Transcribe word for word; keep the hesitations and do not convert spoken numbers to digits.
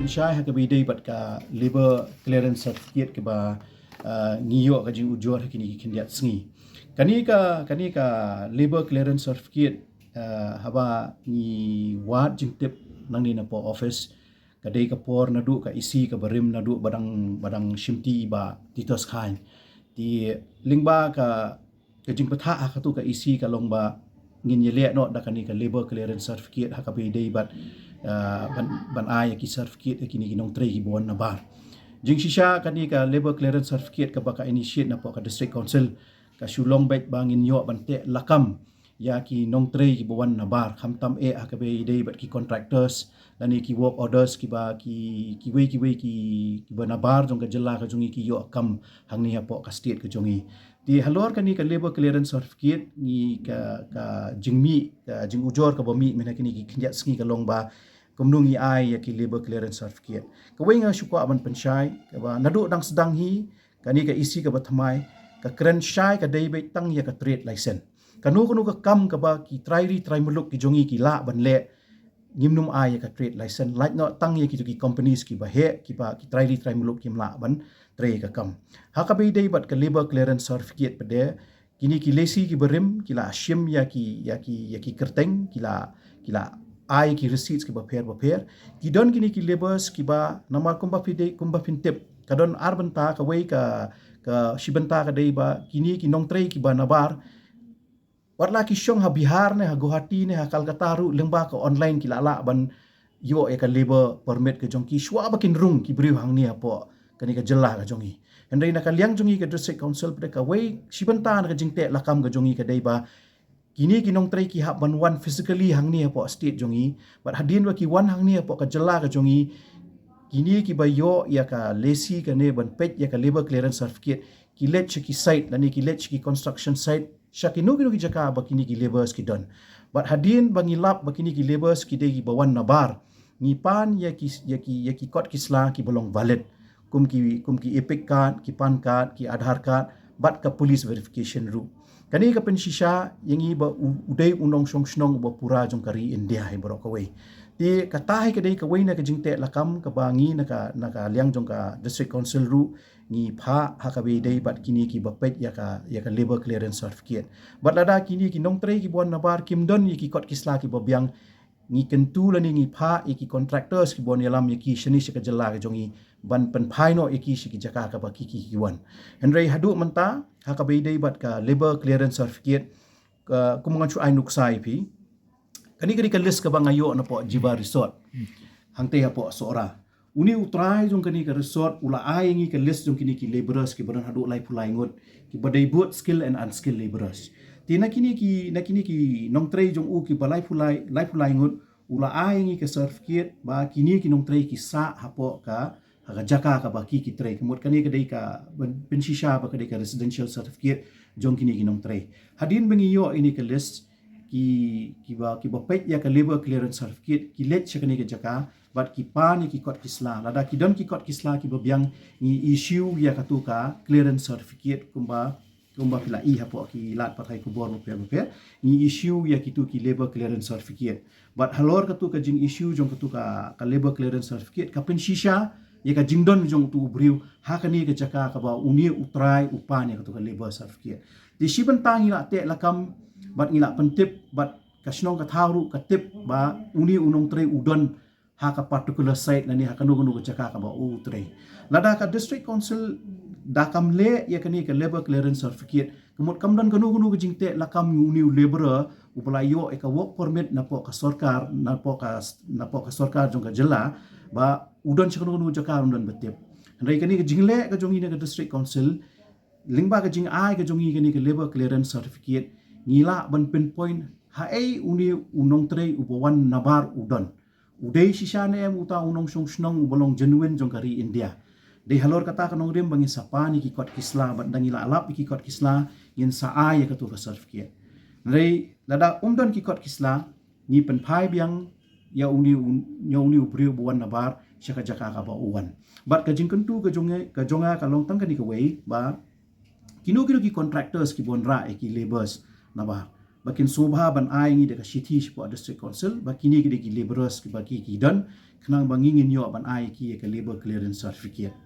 Shai ha kaba ïadei bad ka labour clearance certificate kaba, ah, ngi ïoh ka jingujor ha kine ki khyndiat sngi. Kane ka, kane ka labour clearance certificate, ah, haba ngi wad jingtip nangne napoh office, ka dei ka por naduh ka E C kaba rim naduh ba dang, ba dang shimti i Bah Titus Chyne. Te lyngba ka, ka jingbthah ha katu ka E C ka long ba ngin ïaleh noh da kane ka labour clearance certificate ha kaba ïadei bad, ah, ban, ban ai ïa ki certificate ïa kine ki nongtrei kiba wan nabar. Jingshisha kane ka labour clearance certificate kaba ka initiate napoh ka District Council ka shu long beit ba ngin ïoh ban teh lakam ïa ki nongtrei kiba wan nabar, khamtam eh ha kaba ïadei bad ki contractors lane ki work orders kiba ki, kiwei kiwei ki, kiba nabar jong ka jylla ka jong ngi ki ïoh kam hangne hapoh ka state ka jong ngi. Te halor kane ka labour clearance certificate ngi ka, ka jingmih, ka jingujor kaba mih mynta kine ki khyndiat sngi ka long ba kumno ngi ai ïa ki labour clearance certificate. Kawei nga shu kwah ban pynshai kaba naduh dang sdang hi kane ka E C kaba thymmai, ka kren shai ka dei beit tang ïa ka trade license. Kano kano ka kam kaba ki trai ri trai muluk ki jong ngi ki lah ban leh, ngim nym ai ïa ka trade license, lait noh tang ïa kito ki companies kiba heh, kiba ki trai ri trai muluk kim lah ban trei ka kam. Ha kaba ïadei bad ka labour clearance certificate pat de, kine ki lessee kiba rim ki la shim ïa ki, ïa ki, ïa ki kyrteng, ki la, ki la ai ki receipts kiba pher ba pher. Ki don kine ki labourers kiba namar kumba phi dei, kumba phin tip, ka don ar bynta, kawei ka, ka shi bynta ka dei ba kine ki nongtrei kiba nabar wat la ki shong ha Bihar ne ha Guwahati ne ha Kolkata ruh, lyngba ka online ki la lah ban ïoh ïa ka labour permit ka jong ki shuwa ba kin rung ki briew hangne hapoh kane ka jylla ka jong ngi. Hynrei na ka liang jong ngi ka District Council pat de, kawei shi bynta na ka jingteh lakam ka jong ngi ka dei ba kine ki nongtrei ki hap ban wan physically hangne hapoh state jong ngi, bad hadien ba ki wan hangne hapoh ka jylla ka jong ngi, kine kiba ïoh ïa ka lessee kane ban peit ïa ka labour clearance certificate ki leit sha ki site lane ki leit sha ki construction site, sha kino kino ki jaka ba kine ki labourers ki don. Bad hadien ba ngi lap ba kine ki labourers ki dei kiba wan nabar, ngi pan ïa ki, ïa ki, ïa ki kot ki sla kiba long valid, kum ki, kum ki EPIC card, ki PAN card, ki Aadhaar card, bad ka police verification ruh. Kane ka pynshisha ïa ngi ba u, u dei u nongshong shnong uba pura jong ka ri India hi baroh kawei. Te kata hi ka dei kawei na ka jingteh lakam kaba ngi na ka, na ka liang jong ka District Council ruh ngi phah ha kaba ïadei bad kine kiba peit ïa ka, ïa ka labour clearance certificate. Bad lada kine ki nongtrei kiba wan nabar kim don ïa ki kot ki sla kiba biang, ngi kyntu lane ngi phah ïa ki contractors kiba wan ïalam ïa ki shane sha ka jylla ka jong ngi ban pynphai noh ïa ki sha ki jaka kaba ki, ki, ki wan. Hynrei haduh mynta ha kaba ïadei bad ka labour clearance certificate, ka, kum ngan shu ai nuksa ïa phi, kane ka dei ka list kaba nga ïoh napoh Jiva Resort hangtei hapoh Sohra. Une u trai jong kane ka resort u la ai ïa ngi ka list jong kine ki labourers kiba don haduh laiphew lai ngut, kiba dei both skilled and unskilled labourers. Te na kine ki, na kine ki nongtrei jong u kiba laiphew lai, laiphew lai ngut, u la ai ïa ngi ka certificate ba kine ki nongtrei ki sah hapoh ka, ha ka jaka kaba ki, ki trei. Ka mut kane ka dei ka pyn-, pynshisha ba ka dei ka residential certificate jong kine ki nongtrei. Hadien ba ngi ïoh ïa kane ka list, ki, kiba, kiba peit ïa ka labour clearance certificate ki leit sha kane ka jaka bad ki pan ïa ki kot ki sla. Lada ki don ki kot ki sla kiba biang, ngi issue ïa katu ka clearance certificate kumba, kumba phi la i hapoh ki lad pathai khubor bapher bapher, ngi issue ïa kitu ki labour clearance certificate. Bad halor katu ka jing issue jong katu ka, ka labour clearance certificate ka pynshisha ïa ka jingdon jong utu u briew ha kane ka jaka kaba une u trai u pan ïa katu ka labour certificate. Te shi bynta ngi la teh lakam bad ngi la pyntip bad ka shnong ka thaw ruh ka tip ba une u nongtrei u don ha ka particular site lane ha kano kano ka jaka kaba u trei. Lada ka District Council da kam leh ïa kane ka labour clearance certificate, ka mut kam don kano kano ka jingteh lakam ïa une u labourer uba la ïoh ïa ka work permit napoh ka sorkar, napoh ka, napoh ka sorkar jong ka jylla, ba u don sha kano kano ka jaka ruh ym don ba tip. Hynrei kane ka jingleh ka jong ngi na ka District Council lyngba ka jingai ka jong ngi kane ka labour clearance certificate, ngi lah ban pinpoint haei une u nongtrei uba wan nabar u don. U dei shisha ne em uta u nongshong shnong uba long genuine jong ka ri India. Dei halor kata ka nongrim ba ngin sa pan ïa ki kot ki sla, bad da ngi la lap ïa ki kot ki sla, ngin sa ai ïa katu ka certificate. Hynrei lada um don ki kot ki sla, ngi pynphai biang ïa une u, ïa une u briew ba wan nabar sha ka jaka kaba u wan. Bad ka jingkyntu ka jong nga, ka jong nga ka long tang kane kawei ba kino kino ki contractors kiba wanrah ïa ki labourers nabar, ba kin sngewbha ban ai ngi da ka shithi shapoh District Council ba kine ki dei ki labourers kiba ki ki don, khnang ba ngi ngin ïoh ban ai ki ïa ka labour clearance certificate.